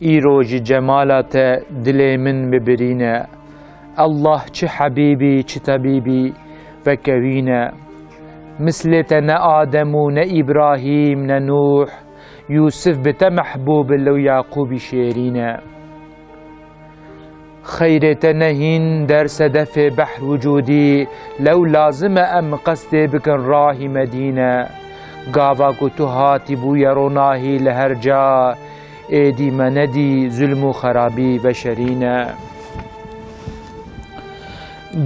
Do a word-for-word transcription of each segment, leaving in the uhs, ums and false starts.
Îro ji cemala te dilê min bibirîne. Allah çi hebîbî, çi tebîbî weke wî ne. Mislê te ne Adem û ne Îbrahîm, ne Nûh, Yûsif bi te mehbûb, lew Yaqûbî şêrîn e. Xeyrê te ne hîn der sedefê behr wicûdî, lew lazim e em qestê bikin rahî Medîne. Gava ku tu hatî bûye ronahî li her ca, êdî me nedî zulm û xerabî veşerîne.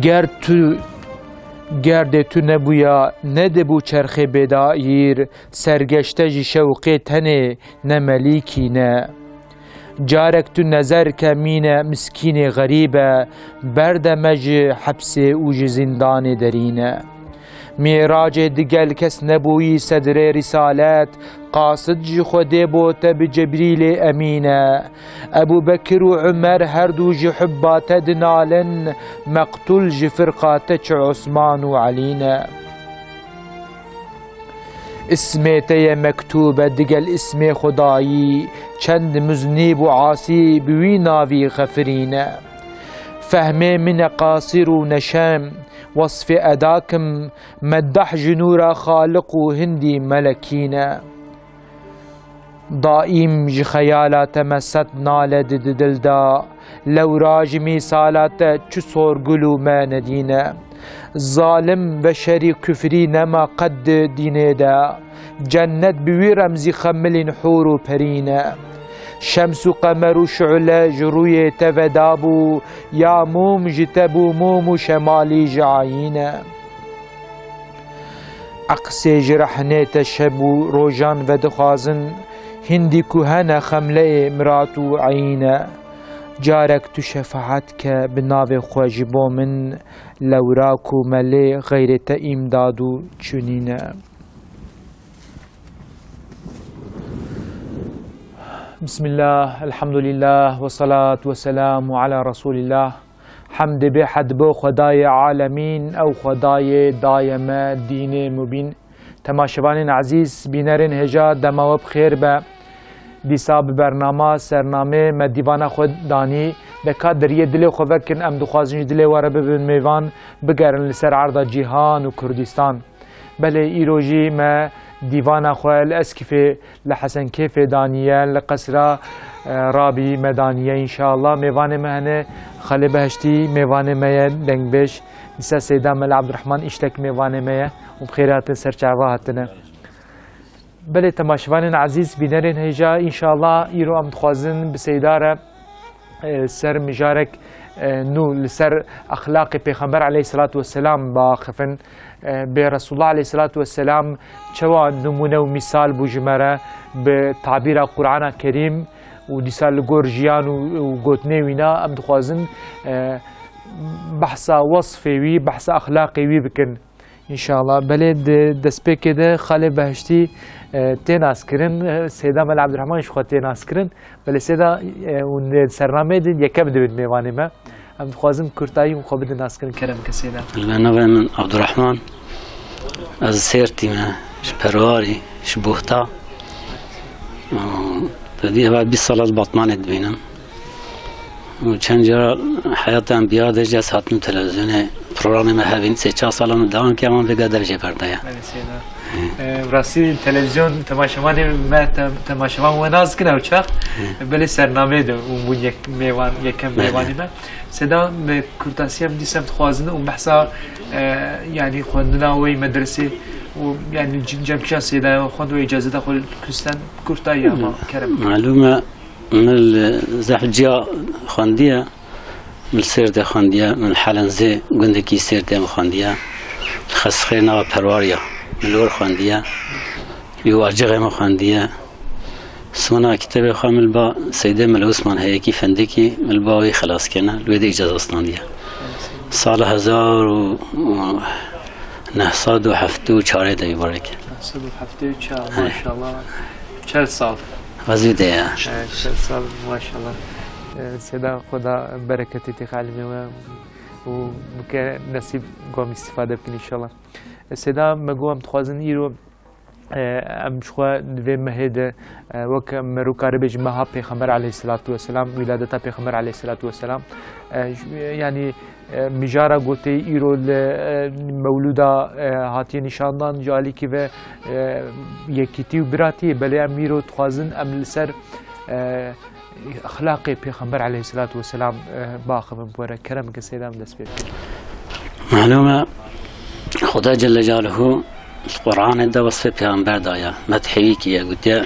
Ger tu, gerdê tu nebûya, nedibû çerxê bêdayîr, sergeşte ji şewqê tenê ne melîkî ne. Carek tu nezer ke mîne miskînê xerîb e, berde me ji hepsê û ji zîndanê derîne. Mêracê digel kes nebûyî sedrê rîsalet, qasid ji Xwedê bo te bi Cebrîlê Emîn e. Ebû Bekir û Umer her du ji hubba te dinalin, meqtûl ji firqa te çi Osman û Elî ne. Ismê te ye mektûbe digel ismê Xwedayî, çend muznîb û asî bi wî navî xefirîne. Fehmê min e qasir û neşem, wesfê eda kim, meddah ji nûra Xaliq û hindî melekî ne. Daîm ji xeyala te me sed nale di di dil de, lewra ji mîsala te çi sorgul û me nedîne. Zalim ve şerî kufrî nema qet di dînê de, cennet bi wî remzî xemilîn hûr û perî ne. Şems û qemer û şule ji rûyê te vedabû, ya mûm ji te bû mûm û şemalî ji ayîne. Eqsê ji rehnê te şeb û rojan vedixwazin, hindî ku hene xemleyê mirat û eyîne. Carek tu şefaet ke bi navê xwe ji bo min, lewra ku me lê xeyrê te îmdad û çûnîne. Bismillah, elhamdulillah, ve salatu ve selamu ala Resulillah. Hemdê bê hed bo Xwedayê alemîn, ew Xwedayê daye me dînê mubîn. Temaşevanên ezîz, bînerên hêja, dema we bi xêr be. Dîsa bi bernama sernamê me dîvana xwe danî. De ka deriyê dilê xwe vekin, em dixwazin ji dilê we re bibin mêvan, bigerin li ser erda cîhan û Kurdistan. Belê, îro jî me dîvana xwe li Eskifê, li Hesenkêfê daniye, li qesra, e, Rabî me daniye înşallah. Mêvanê me hene Xalê Beheştî, mêvanê me ye dengbêj. Dîsa Seyda Mela Abdurrahman Îşlek mêvanê me ye û bi xêr hatin, ser çava hatine. Belê, temaşevanên ezîz, bînerên hêja, înşallah îro em dixwazin bi Seyda re e, ser mijarek, e, nû li ser exlaqê Pêxember aleyhisselatu vesselam biaxifin. E, bê Resulullah aleyhisselatu vesselam çawa nimûne û mîsal bû ji me re bi tabîra Qur'ana Kerîm û dîsa li gor jiyan û, û gotinê wîna em dixwazin, e, behsa wesfê wî, behsa exlaqê wî bikin. Înşallah. Belê di destpêkê de Xalê Behiştî, e, tê naskirin, e, Seyda Mela Abdurrahman ji xwe tê naskirin. Belê Seyda, e, hûn di sernameyê de yekem dibin mêvanê me. Em dixwazin kurtayî hûn xwe bidin naskirin, kerem ke Seyda. Li navê min Abdurrahman, ez Sêrtî me, ji Perwarî, ji Buhta. Û te dî heva bîst sala li Batmanê dibînim. Û çend cara heyata em biya de jî ez hatim televîzyonê, programê me hevîn sê çar sala min dewam kir, wan vêga dev jê berdaya. Belê Seyda. Hı. E, rastî televîzyon temaşevanê me, te-, temaşevan we nas dikin ew çax. Hı. Belê sernameyê de û bûn yek mêvan, yekem Belê. Mêvanê me. Seyda, me kurtasiya em dîsa em dixwazin û behsa, e, yanî xwendina wê medresê û yanî cem-, cemkîjan Seyda xwend û îcazeta xwe li Kurdistan kurtayî ama Hı. kerem. Malûm e, Min li zehf ciya xwendiye, min li Sêrtê xwendiye, min li Helenzê gundekî Sêrtê min xwendiye, li Xesixê nava Perwariya min li wir xwendiye, li Wacixê min xwendiye. Sona kitêbê xwe min li ba Seydê Mele Osman heyekî fendikî min li ba wî xelas kirine, li wê de îcaza standiye. Sala hezar û neh sed û heftê û çarê de wî bareke. Neh sed û heftê û çar, He. Maşallah. Çel sal. Xezû de ya. He, çel sal, maşallah. E, Seyda, Xweda bereketê têxe ilmê we û bike nesîb ku em îstîfade bikin înşallah. E, Seyda, me got em dixwazin îro e, em ji xwe di vê mehê de, e, wek merû karê bêjin meha Pêxember aleyhisselatu vesselam, wîladeta Pêxember aleyhisselatu vesselam, e, j-, yanî, e, mijara ku tê îro li, e, mewlûda, e, hatiye nîşandan ji alîkî ve, e, yekîtî û biratî, belê em îro dixwazin em li ser, e, exlaqê Pêxember aleyhisselatu vesselam, e, biaxivin bi we re. Kerem ke seyda em dest pê bikin. Malûm e, Xuda Celle Celaluhu li Qur'anê de wesfê Pêxember daye, medhê wî kiriye, gotiye,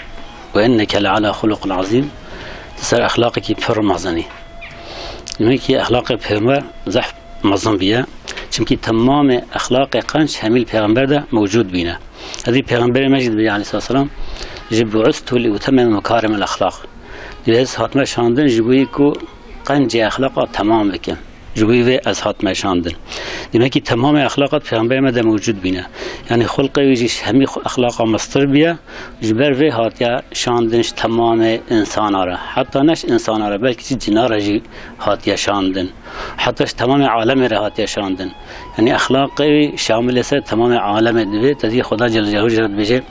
"Ve inneke le ala xuluqin azîm", tu ser exlaqekî pir mezin î. Demek ki exlaqê Pêxember zehf mezin bûye. Çimkî temamê exlaqê qenc hemî li Pêxember de mewcûd bîne. Hezî Pêxemberê me jî dibêje aleyhisselam, "Ji bu'istu li utemmime mekarimel exlaq." Dibê ez hatime şandin ji bo ku qencê exlaqa temam bikim. Ji bo vê ez hatime şandin. Demek ki temamê exlaqat Pêxemberê me de mewcûd bîne. Yanî xulqê wî jî hemî xu-, exlaqa mestir bûye. Ji ber vê hatiye şandin ji temamê insana re. Heta ne ji insana re, belkî ji cina re jî hatiye şandin. Heta ji temamê alemê re hatiye şandin. Yanî exlaqê wî şamilê ser temamê alemê dibe. Tedî Xuda Celle Celaluhu jî re dibêje,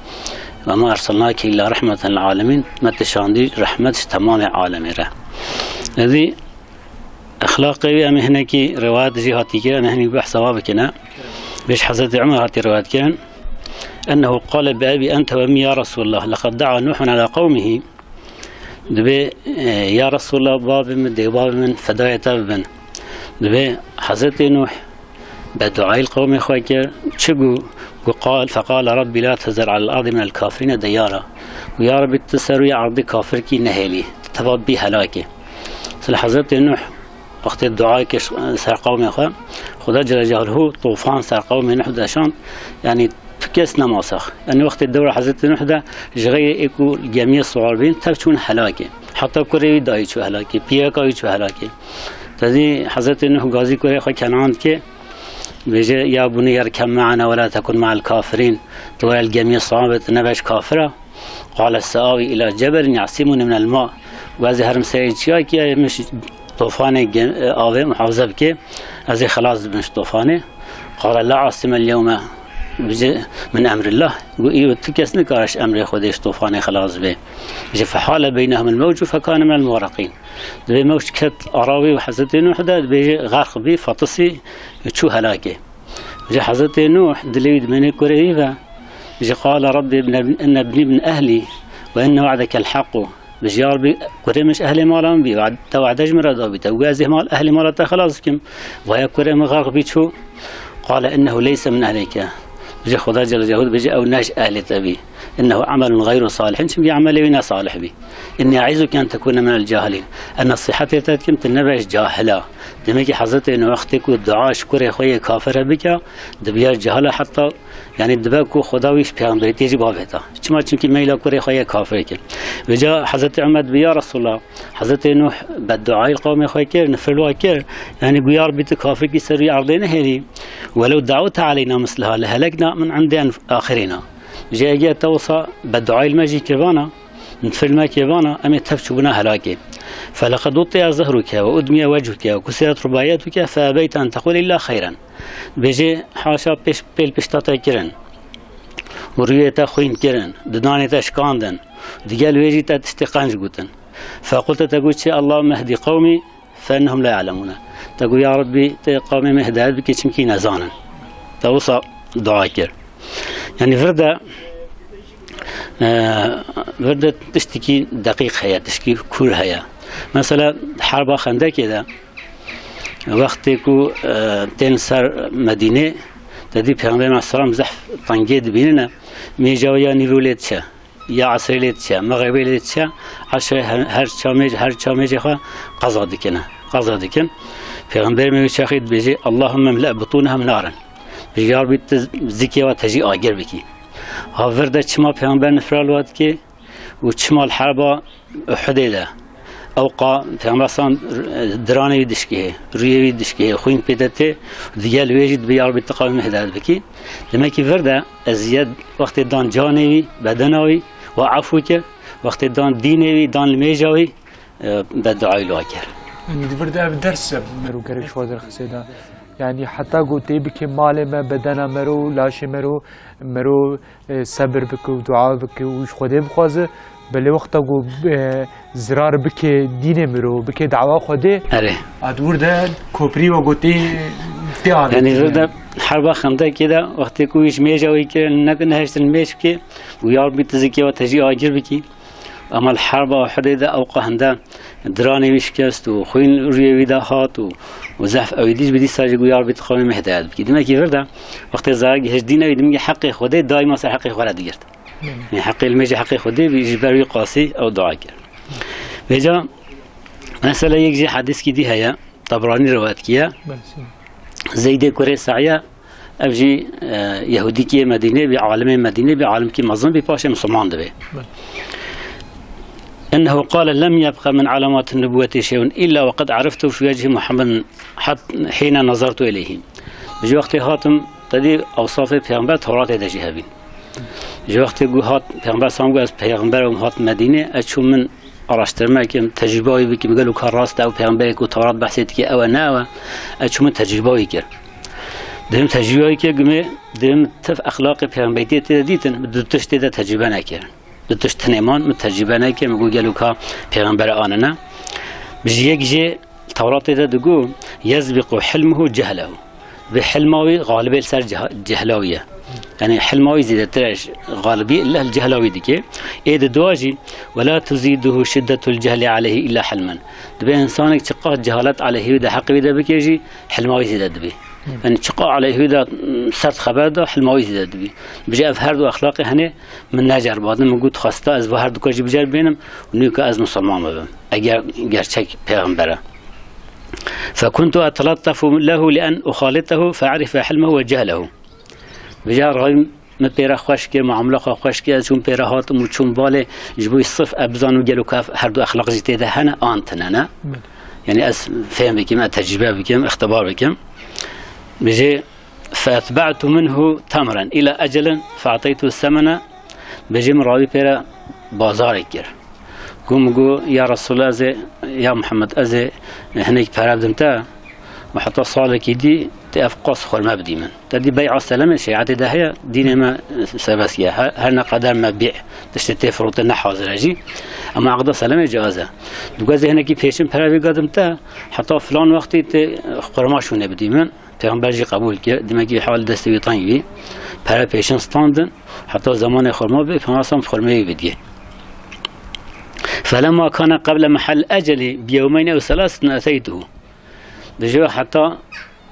"Ve ma erselnake illa rahmeten lil alemin." Me tu şandî rehmet ji temamê alemê re. Tedî exlaqê wî em ê hinekî rewayet jî hatî kirin, em ê hinekî behsa wa bikine. Bêj Hezretî Umer hatî rewayet kirin. Ennehu qale bi ebî ente ve emmî ya Resulallah, leqed da'a Nuhun ala qewmihi. Dibê, e, ya Resulallah, babê min, dê babê min fedayê te bibin. Dibê Hezretî Nuh beduayî li qewmê xwe kir. Çi gu? Gu qal, feqale Rabbi la tezer alel ardi minel kafirîne deyara. Gu ya Rabbi, tu ser rûyê erdê kafirkî nehêlî. Tu teva bî helakê. Sila Hezretî Nuh wextê dua kir ser qewmê xwe, Xuda Celle Celaluhu tufan ser qewmê Nuh de şand, yanî tu kes nema sax. Yanî wextê dewra Hezretî Nuh de ji xeyrê ê ku gemiyê siwar bîn, tev çûn helakê. Heta kurê wî dayî çû helakê, pîreka wî çû helakê. Tedî Hezretî Nuh gazî kurê xwe Kenan dike, dibêje, "Ya buneyye rkeb me'ena ve la tekun me'el kafirîn." Tu were li gemiyê siwar be, tu nebe ji kafira. Qale seawi ila cebelin ya'simuni minel ma. Û ez ê herim serê çiyakê, min ji tofanê ge-, avê muhafaza bike, ez ê xelas bibim ji tofanê. Qale la asime el yewme, bije, min emrillah. Got, îro tu kes nikare ji emrê Xwedê ji tofanê xelas be. Bije, fehale beynehum el mewcu fekane minel muxreqîn. Dibê mewc ket ara wî û Hezretê Nuh de, dibêje, xerq bî, fetisî, çû helakê. Ji Hezretê Nuh dilê wî dimêne kurê wî ve. Ji qala Rabbî inne, inne ibnî min ehlî ve inne we'deke el-haqqu. Ji ya Rabbî, kurê min ji ehlê mala min bî, we'd-, te we'de ji min re dabî, te got ez ê mal, ehlê mala te xelas bikim. Vaya kurê min xerq bî çû. Qala innehu leyse min ehlike. Ji Xuda Celle Celaluhu dibêje ew ne ji ehlê te bî. Innehu amelun gayru salihin, çimkî emelê wî ne salih bî. Inni e'izuke en tekune minel cahilîn. Ez nesîhetê te dikim, tu nebe ji cahila. Demek ki Hezretê Nuh wextê ku dua ji kurê xwe yê kafir re bike, dibiya cahila heta, yanî dibe ku Xuda wî ji pêxemberîtiyê jî bavêta. Çima? Çimkî meyla kurê xwe yê kafir kir. Vêca Hezretî Umer dibe, ya Resulallah, Hezretê Nuh bedduayî li qewmê xwe kir, nifir li wa kir. Yanî got ya Rabbî tu kafirkî ser wî erdê nehêlî. Welew da'awte aleyna misleha lehelekna min indî axirîna. Ji eger te wisa bedduayî li me jî kirvana, nifir li me kirvana, em ê tev çûbûna helakê. Feleqed wuti'a zehruke ve udmiye wechuke ve kusiret rubaiyetuke fe ebeyte en tequle illa xeyren. Dibêje, haşa pêş, pêl pişta te kirin. Û rûyê te xwîn kirin, didanê te şikandin. Digel wê jî te tiştê qenc gotin. Fequlte te got çi, Allahümme ehdi qewmî fe innehum la ya'lemûne. Te got, ya Rabbî, te qewmê min hidayet bike, çimkî nezanin. Te wisa dua kir. Yanî vir de, e, vir de tiştekî deqîq heye, tiştekî kûr heye. Mesela herba Xendekê de, wextê ku, e, tên ser Medînê, te dî Pêxemberê me selam zehf tengê dibînine, mêja wê ya nîvû lê diçe, ya esrê lê diçe, mexribê lê diçe, eşrê her, her çamêj, her çamêjê xwe qeza dikine, qeza dikin. Pêxemberê me wî çaxê dibêje, Allahümme mle butûnehum naren. Dibêje, ya Rabbî, tu zikê we tejî agir bikî. Ha vir de çima Pêxember nifra li we dike? Û çima li herba Uhudê de ew qa Pêxember san diranê wî dişkihê, rûyê wî dişkihê, xwîn pê de tê, digel wê jî dibê ya Rabbî tu qewmê min hidayet bikî. Demekî vir de eziyet wextê dan canê wî, bedena wî, we efû kir, wextê dan dînê wî, dan limêja wî, e, beduayî li wa kir. Yanî di vir de ev ders e, merû gerek ji xwe derxisê de. Yani heta ku tê bike malê me, bedena mero, laşê mero, mero, e, sebir bike û dua bike û ji Xwedê bixwaze, belê wexta ku, e, zirar bike dînê mero, bike dawa Xwedê. Erê. Ad wir de koprî we gotî tê anî. Yani vir de herba Xendekê de wextê ku wî ji mêja wî kirin, ne, nehiştin mêj bike û ya Rabbî tu zikê we tejî agir bikî. Ama li herba Uhudê de ewqa hende diranê wî şikest û xwîn rûyê wî de hat û, û zehf ewî dî ji bi dîsa jî got, ya Rabbî tu xwe mê hidayet bikî. Demekî vir de wextê zara gihişt dînê wî, demekî heqê Xwedê daîma ser heqê xwe re digirtin. Yani heqê li mêjê heqê Xwedê bî, ji ber wî qasî ew dua kir. Vêca mesela yek jî hedîskî dî heye, Tabrani rivayet kiye. Zeydê kurê Se'ye, ev jî, e, Yehudîkiyê Medînê bî, alimê Medînê bî, alimkî mezin bî, paşê misilman dibe. Bele. إنه قال: لم يبق من علامات النبوة شيء إلا وقد عرفته في وجه محمد حت-، حين نظرت إليه. Ji wextê hatim, te dî ewsafê pêxember Tewratê de jî hebîn. Ji wextê ku hat, pêxember sam got, ez pêxember im, hat Medînê, ez çûm min araştirme kim, tecrûba wî bikim, gelo ka rast e, ew pêxemberê ku Tewrat behsê dike, ew e, ne ew e. Ez çûm min tecrûba wî kir. Dibim tecrûba wî kir, gumê dibim tev exlaqê pêxemberiyê tê de dîtin, du tişt tê de tecrûbe nekirin. Du tişt tenê man, min tecrûbe nekir, min got gelo ka pêxember anine. Bi ji yek jê Tewratê de digo, "Yezbiqu hilmuhu cehlehu." Bi hilma wî xalibê li ser ceh-, cehla wî ye. Yani hilma wî zêdetir e ji xalibî, leh li cehla wî dike. Ê di dua jî, "Ve la tuziduhu şiddetul cehli aleyhi illa hilmen." Dibe insanek çiqas cehalet aleyhî wî de, heqê wî de bike jî, hilma wî zêde dibe. Yani çiqas aleyhî wî de, m, sert xeber da, hilma wî zêde dibe. Bije ev her du exlaqê hene min neceribandin, min got, xwesta ez va her du ka jî biceribînim û nûka ez misilman bibim. Eger gerçek pêxember e. فكنت أتلطف له لأن أخالطه فأعرف حلمه وجهله. Vêca rayim min pê re xweş kir, muamela xwe xweş kir, ez çûm pê re hatim û çûm balê, ji bo sif ez bizanim gelo ka her du exlaq jî tê de hene, an tine ne. Bele. Yani ez fêm bikim, ez tecrûbe bikim, ixtibar bikim. Bijê, فأتبعت منه تمرا إلى أجل فأعطيته الثمن. Bijê min rawî pê re bazarek kir. Got min got, "Ya Resulallah, ez ê, ya Muhammed, ez ê hinek pere bidim te û heta salekî dî tu ev qas xurme bidî min." Te dî bey'a selemê şerîetê de heye, dînê me serbest ye. Her, her ne qeder me bî tiştê tê firotin ne hazir e jî. Ama aqda selemê caiz e. Digot, "Ez ê hinekî pêşin pere vî gadim te, heta filan wextî tu xurma şûnê bidî min." Pêxember jî qebûl kir. Demekî hal destê wî teng bî. Pere pêşin standin. Heta zemanê xurma bê, Pêxember sam xurmeyê wî bidiyê. فلما كان قبل محل أجلي بيومين أو ثلاثة أتيته. Dijî heta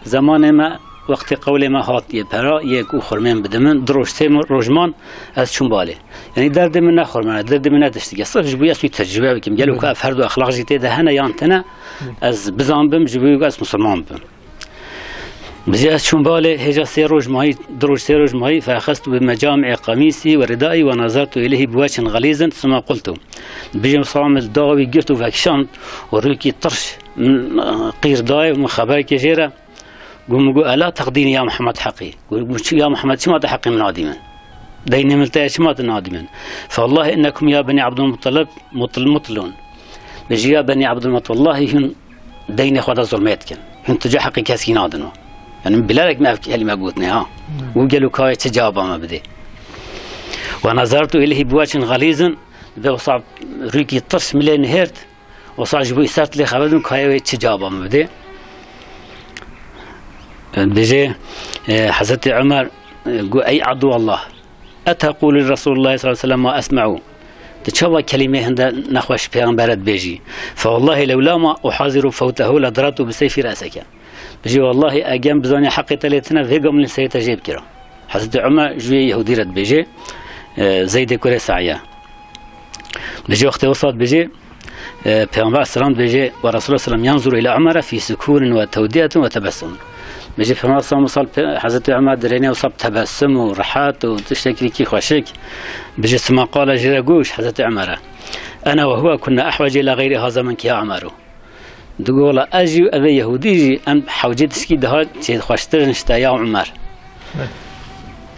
zemanê me, wextê qewlê me hatiye pera, yek û xurmên bidimin, du roj, sê roj man, ez çûm balê. Yani derdê min ne xurme ne, derdê min ne tiştike. Sirf ji bo ez wî tecrûbe bikim. Gelo ka ev her du exlaq jî tê de hene yan tine, ez bizan bim, ji bo ez misilman bim. Bijê ez çûm balê, hêja sê roj mayî, du roj sê roj mayî, فأخذت بمجامع قميصي وردائي ونظرت إليه بوجه غليظ ثم قلت. Bijê min salam li dawa wî girt û vekişand û rûkî tirş min, e, qîr dayê û min xeber kir jê re. Got min got, "ألا تقضيني يا محمد حقي؟" Got, got, "Ya Muhammed, çima tu heqê min nadî min? Deynê min te ye, çima tu nadî min?" فوالله إنكم يا بني عبد المطلب مطل-، مطلون. Bijî ya Benî Abdulmuttalib, wellahî hûn deynê xwe de zulmê dikin. Hûn tu ca heqê keskî nadin o. Yani bilerek mi ev kelîme gotine ha. Hmm. Û gelo kayê çi cevaba me bidê. Ve nazartu ileyhi bi wechin xalîzin, bi wisa rûkî tirs milê nihêrt, wisa ji bo sert lê xebedin kayê wê çi cevaba me bidê. Dibêje, e, Hezretî Ömer, e, got, "Ey Abdullah, etequlu Resulullah sallallahu aleyhi ve sellem ma esma'u?" Tu çawa kelîmê hinde nexweş pêxembere dibêjî? Fe wallahi lewla ma uhaziru fewtehu la darabtu bi seyfi re'seke. Bijî, "Wallahî, egem bizaniya heqê te lê tine, vê gamilin serê te jê bikira." Hezretî Ömer ji wê Yehudî re dibêje, e, Zeydê kurê Se'ye. Dibêje, wextê wisa dibêje, e, Pêxember selam dibêje, "Ve Resulullah selam yanzuru ila Ömer'e fî sukûnin ve tewdiyetin ve tebessum." Dibêje, Pêxember selam wisa pe-, Hezretî Ömer dirêne wisa tebessum û rehat û tiştekî kî xweşik. Dibêje, "Suma qale," jê re goş Hezretî Ömer'e, "Ene ve huve kunna ehwece ila gayri haza minki ya Ömeru." Digo, "Wela ez jî û evê Yehudî jî em hewcê tişkî daha çê xweştir in ji te ya Ömer."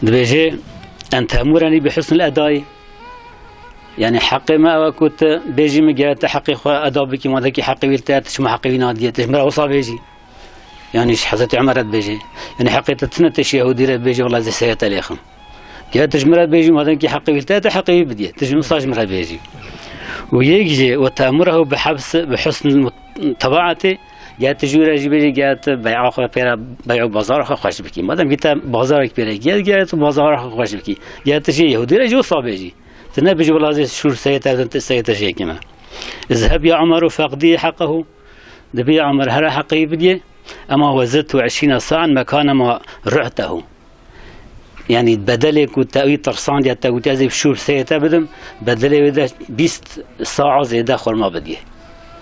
Dibêje, "En temureni bi husnil edayî." Yani heqê me ew e ku tu bêjî min, gere tu heqê xwe eda bikî, madekî heqê wî li te ye, tu çima heqê wî nadiyê, tu ji min re wisa bêjî. Yanî ji Hezretî Omer re dibêje. Yanî heqê te tune, te ji Yehûdî re dibêje, wela ez ê serê te lêxim. Ya tu ji min re dibêjî, madem kî heqê wî li te ye, te heqê wî bidiyê. Tu ji min sa ji min re bêjî. Û yek jî, "Ve te'murehu bi hibs, bi husnil mut-, tebaatî", ya tu ji wî re jî bêjî, ya tu bey'a xwe pê re, bey'u bazara xwe xweş bikî. Madem kî te bazarekî pê re kiriye, ya tu bazara xwe xweş bikî. Ya tu ji Yehûdî re jî wisa bêjî. Tu nebêjî, "Wela ez ê şûr serê te bidim, tu serê te jê kime." "Izheb ya Omer feqdî heqehu." Dibê ya Omer, here heqê wî bidiyê. "Ema ve zidtu eşrîne sa'an mekane ma ru'tehu." Yanî bedelê ku te wî tirsandiye, te gotiye, "Ez ê şûr serê te bidim", bedelê wê de bîst sa'a zêde xurma bidiyê.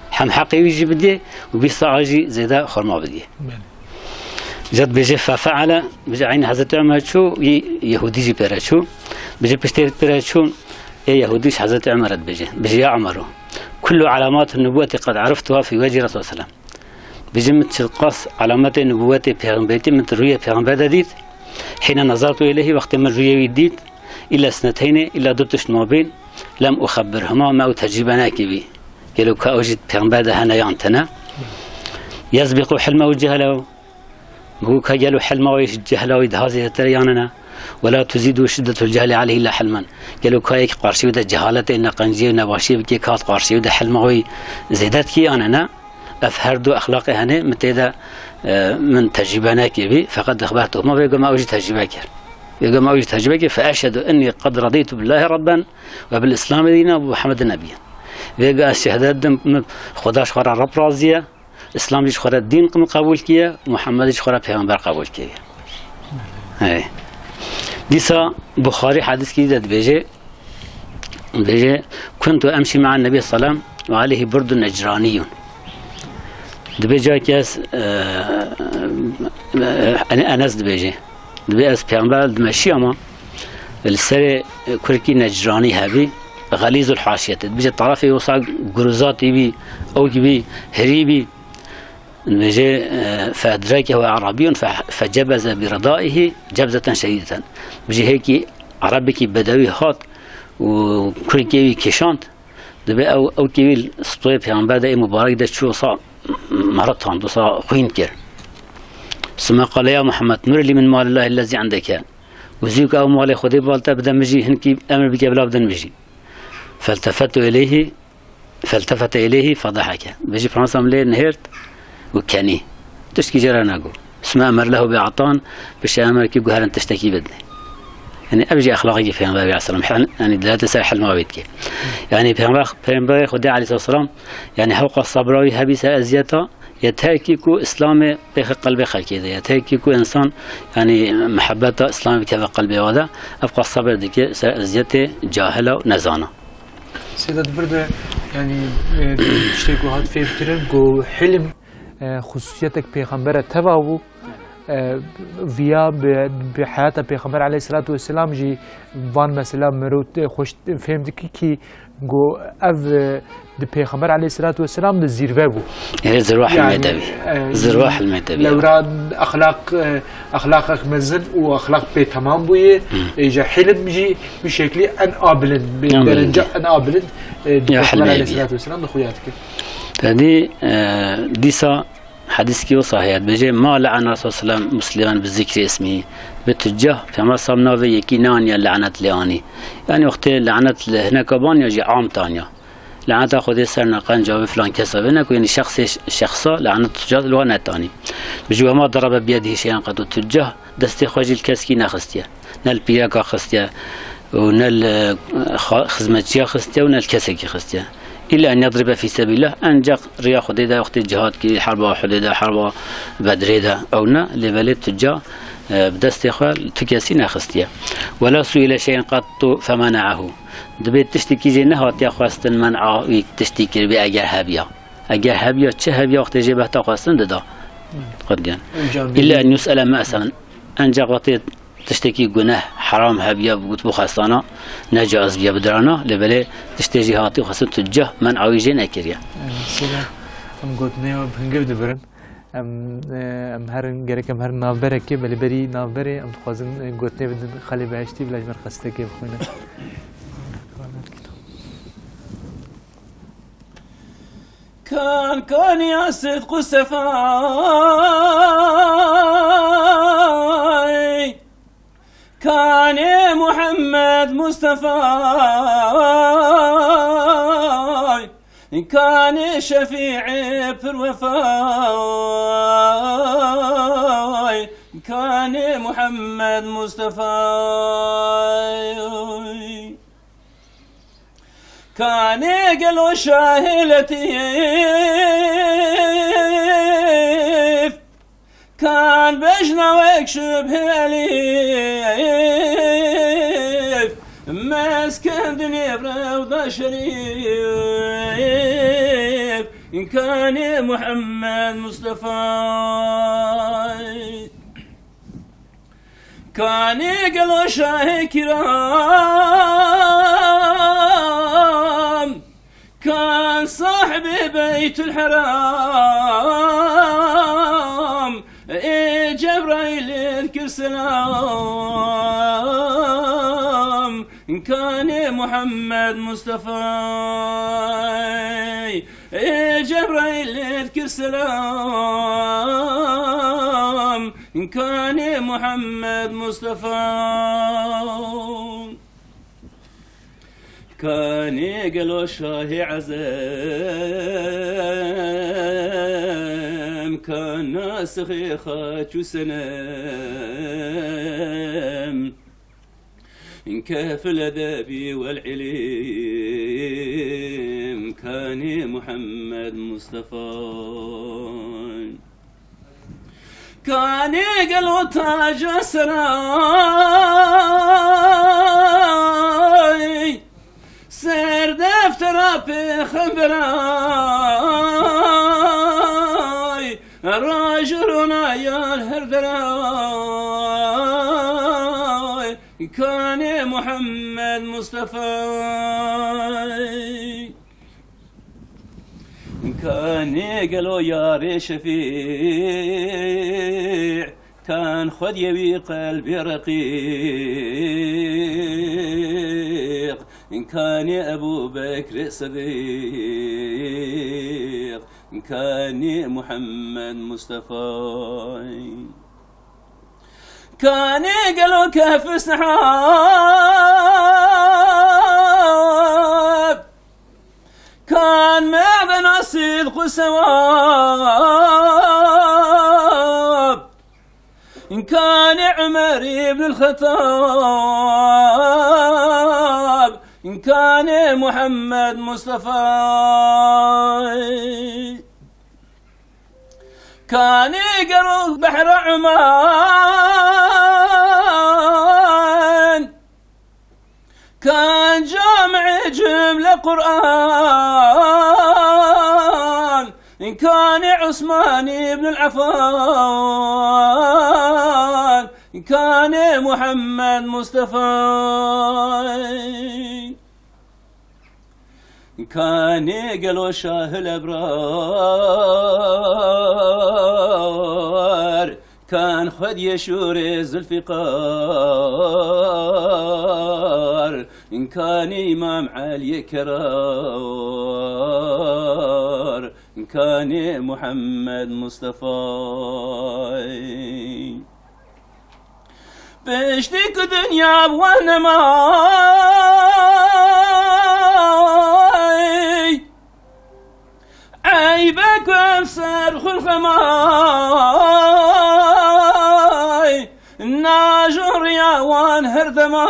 Hem heqê wî jî bidiyê û bîst sa'a jî zêde xurma bidiyê. Belê. Îca dibêje, "Fefe'ele", bêje, eynî Hezretî Omer çû, wî Yehûdî jî pê re çû. Bêje, piştê pê re çûn, ê Yehûdî ji Hezretî Omer re dibêje. Bêje, "Ya Omer, kullu alamatun nubuwweti qed ariftuha fî wecî Resul selam." Bêje, "Min çiqas alametê nubuwetê, pêxemberîtî min di rûyê pêxember de dît. Hîne nezertu îleyhî, wextê min rûyê wî dît, îlla sneteynê, îlla du tişt mabên, lem uxebbirhuma, me ew tecrîbe nekiribî. Gelo ka ew jî pêxember de hene yan tune. Yezbîqu hilmehu cehlehu." Min got, "Ka gelo hilma wê ji cehla wî daha zêdetir e yan ne? Wela tuzidu şiddetul cehli aleyhi illa hilmen." Gelo ka yek qarşî wî de cehaletê, neqenciyê, nebaşiyê bike, ka qarşî wî de hilma wî zêde dike yan ne? Ev her du exlaqê hene, min tê de, e, min tecrîbe nekiribî, feqet dixber tuhma vê gama ew jî tecrîbe kir. Vê gama ew jî tecrîbe kir, "Fe eşhedu ennî qed radîtu billahi rabben ve bil Îslamî dînen ve bi Muhammedin nebiyyen." Vê ga ez şehadet didim, min Xweda ji xwe re Reb razî ye, Îslam jî ji xwe re dîn min qebûl kiriye, Muhammed jî ji xwe re pêxember qebûl kiriye. Hey. Dîsa Buxarî hedîskî de dibêje, dibêje, "Kuntu emşî me'an Nebî selam ve aleyhî burdun necranîyun." Dibê cakî ez, e, e, Enes dibêje. Dibê ez pêxember dimeşî ama li serê kurkî necranî hebî, xelîzul haşiyetê. Dibêje tarafê wisa guruzatî bî, ewkî bî, hirî bî. Dibêje, e, "Fe edrekehu e'rabiyun fe, fecebeze bi ridaihi cebzeten şedîdeten." Dibêje hêkî erebekî bedewî hat û kurkê wî kişand. Dibê ew, ewkê wî stoyê pêxember de ê mubarek de çû wisa meritand, wisa xwîn kir. Summe qale, "Ya Muhammed, mur li min malillahi ellezî indeke." Û zî ku ew malê Xwedê bal te bide min jî, hinkî emir bike bila bidin min jî. Feltefetu ileyhi, feltefete ileyhi fedeheke. Bêje Peyxember lê nihêrt û kenî. Tiştkî jê re negot. Summe emere lehu bi atan, piştî emir kir ku herin tiştekî bidin. Yanî ev jî exlaqekî Peyxember aleyhisselam. Hel-, yanî dilalete ser hilma wê dike. Yanî Peyxember, Peyxemberê Xwedê aleyhisselam, yanî hewqa sebra wî hebî ser eziyeta, yeter kî ku Îslamê bêxe qelbê xelkê de, yeter kî ku însan, yanî, mihebeta Îslamê bikeve qelbê wa de, ev qas sebir dike ser eziyetê cahila û nezana. Seyda, di vir de, yanî, e, tiştê ku hat fêhmkirin ku hilm, e, xusûsiyetek pêxembere teva bû, e, viya bi, bi heyata Pêxember aleyhisselatu vesselam jî van mesela mirov, e, xweş fêm dike kî ku ev, e, di Pêxember aleyhisselatu vesselam de zîrve bû. Erê, zirwa hilmê de bî. E, zirwa hilmê de bî. Lewra exlaq, e, exlaqek mezin û exlaq pê temam bûye. Hı. E, ji hilm jî bi şeklî en a bilind, bi derenca en a bilind, e, di Pêxember aleyhisselatu vesselam de xuya dike. Tedî, e, dîsa Hedîskî wisa heye, dibêje, "Ma le'ene Resul selam muslimen bi zikrî ismî." Bi tuccah, Pêxember selam navê yekî neaniye, le'net lê anî. Yanî wextê le'net li hineka baniya jî am taniya. Le'neta Xwedê ser neqenca wê filan kesa vê neku, yanî şexsê şexsa le'net tuccah li wan netanî. Bijî, "Ve ma derabe biyedihî şey'en qet", û tuccah destê xwe jî li keskî nexistiye. Ne li pîreka xistiye û ne li, e, xa-, xizmetçiya xistiye û ne li kesekî xistiye. Îlla en yedribe fî sebîlillah, enceq riya Xwedê de wextê cihad kirî, herba Uhudê de, herba Bedrê de, ew ne, lê belê tuccah, e, bi destê xwe li tu kesî nexistiye. Wela suîle şey'en qettu femene'ehu. Dibê tiştekî jê nehatiye xwestin, men'a wî tiştî kiribî eger hebiya. Eger hebiya, çi hebiya, wextê jê behta xwestin dida. Qediyan. Îlla en yus'ele me'semen. Enceq wextê tiştekî guneh, heram hebiya, bigotibû xwestana, necaiz biya bidirana, lê belê tiştê jî hatî xwestin tuccah, men'a wî jê nekiriye. Em sêne, em gotinê we bi hingiv dibirin. Em, e, em herin, gerek em herin navberekê, belê berî navberê, em dixwazin, e, gotinê bidin Xalê Behiştî, bila ji me re qesîdekê bixwîne. Kan, kan ya Sidq û Sefay, Kanê Muhammed Mustefay, Kanê Şefî'ê pir wefay, Kanê Muhammed Mustefay. Kanê gelo Şahê Letîf, kan bejna wek şibhê Elîf, meskendinê rewda şerîf, Kanê Muhammed Mustafa. Kanê gelo Şahê Kiram, kan sahibê Beytül Heram, ê Cebraîl kir selam, Kanê Muhammed Mustafa. Ê Cebraîl kir selam, Kanê Muhammed Mustafa. Kanê gelo Şahê Ezem, kan nasixê xaç û senem. Kehf el edebi wel ilim, Kanê Muhammed Mustafa. Kanê gelo taca seray, ser deftera pêxemberay, roj û ronayan her deray. Kanê Muhammed Mustafa. Kanê gelo yarê Şefî, kan xwediyê wî qelbê reqîq, Kanê Ebû Bekrê Sidîq, Kanê Muhammed Mustafa. Kanê gelo Kehf Sehab, kan medena sidq û sewab, Kanê Umer ibn Xetab, Kanê Muhammed Mustafa. Kanê gelo behra Uman, kan cami'ê cumle Qur'an, Kanê Usman ibn Affan, Kanê Muhammed Mustafa. Kanê gelo Şahil Ebrar, kan xwediyê şûrê Zulfîqar, Kanê Îmam Eliyê Kerar, Kanê Muhammed Mustafa. Piştî ku dinya bi wan nemay, eybe ku em ser xwe xemay, najin riya wan her demay,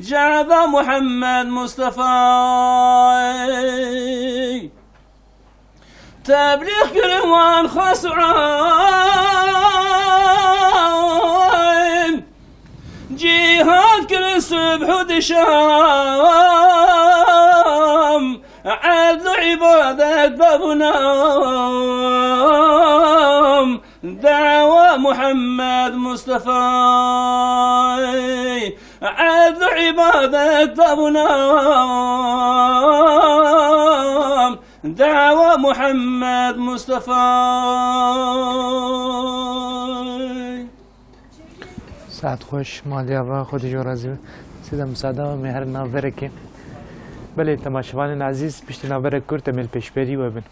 Ce'da Muhammed Mustafa. Teblîx kirin wan xas û am, cîhad kirin subh û dişam, edl û îbadet bab û nam, dawa Muhammed Mustafa. Edl û îbadet bab û nam, dawa Muhammed Mustafa. Saet xweş, maliya va xwe dijî razî be. Sêde misada me her nav verekê. Belê, temaşevanên ezîz, piştî navberek kurt em ê li pêşberî we bin.